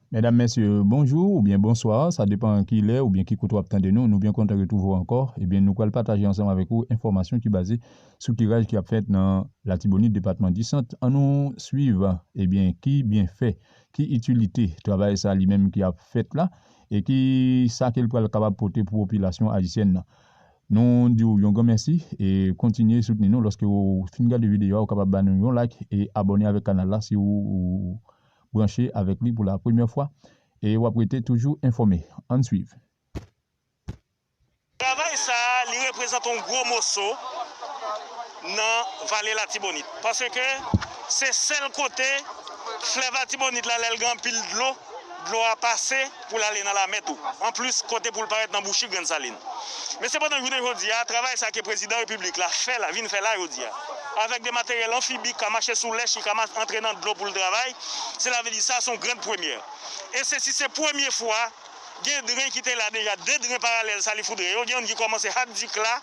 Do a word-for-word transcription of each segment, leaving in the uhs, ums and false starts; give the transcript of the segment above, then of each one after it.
Medam, mesye, bonjou oubyen bonswa, sa depan ki lè oubyen ki kote w ap tande nou. Nou byen kontan retwouve w ankò. Ebyen, nou pral pataje ansanm avèk ou enfòmasyon ki baze sou kiraj ki ap fèt nan Latibonit, depatman di Sant. Ann nou swiv, ebyen, ki byenfè, ki itilite travay sa li menm ki ap fèt la, e ki sa ke l pral kapab pote pou popilasyon ayisyèn nan. Nou di w yon gran mèsi e kontinye soutni nou. Lòske w fin gade videyo a, ou kapab ba nou yon like e abòne avèk kanal la si w, w branche avèk li pou la premyè fwa e w ap rete toujou enfòme. Ann swiv. Travay sa a, li reprezante yon gwo moso nan vale Latibonit. Paske se sèl kote flèv Latibonit la, lè l gen anpil dlo, dlo a pase pou l ale nan lamè tou. Anplis, kote pou l parèt nan bouchi Grann Salin. Men sepandan, jounen jodi a, travay sa ke prezidan repiblik la fè la, vin fè la jodi a, avèk de materyèl anfibi k ka mache sou lèch, ki ka ma-, antre nan dlo pou l travay, sela vle di sa se yon gran premyè. E se si se premye fwa, gen dren ki te la deja, de dren paralèl Salifoudre yo, gen youn ki kòmanse Hat Dik la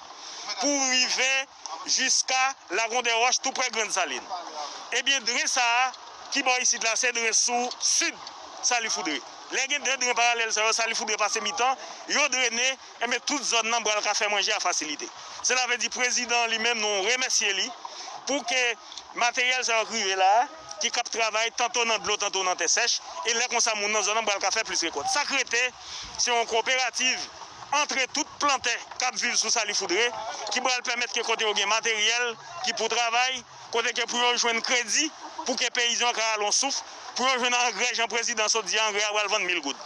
pou rive jiska Lagondè Wòch, tou prè Grann Salin. Ebyen, dren sa a, ki bò isit la, se dren sou sid Salifoudre. Lè gen de dren paralèl sa yo, Salifoudre pase mitan, yo drene, ebyen, tout zòn nan pral ka fè manje a fasilite. Sela vle di, prezidan li menm, nou remèsye li pou ke materyèl sa yo k rive la a, ki k ap travay tanto nan dlo, tanto nan tè sèch, e lè konsa moun nan zòn nan pral ka fè plis rekòt. Sa k rete, se yon koperativ antre tout plantè k ap viv sou Salifoudre, ki pral pèmèt ke kote yo gen materyèl ki pou travay, kote ke pou yo jwenn kredi, pou ke peyizan yo ka rale yon souf, pou yo jwenn angrè, jan prezidan sot di a, angrè a pral vann mil goud.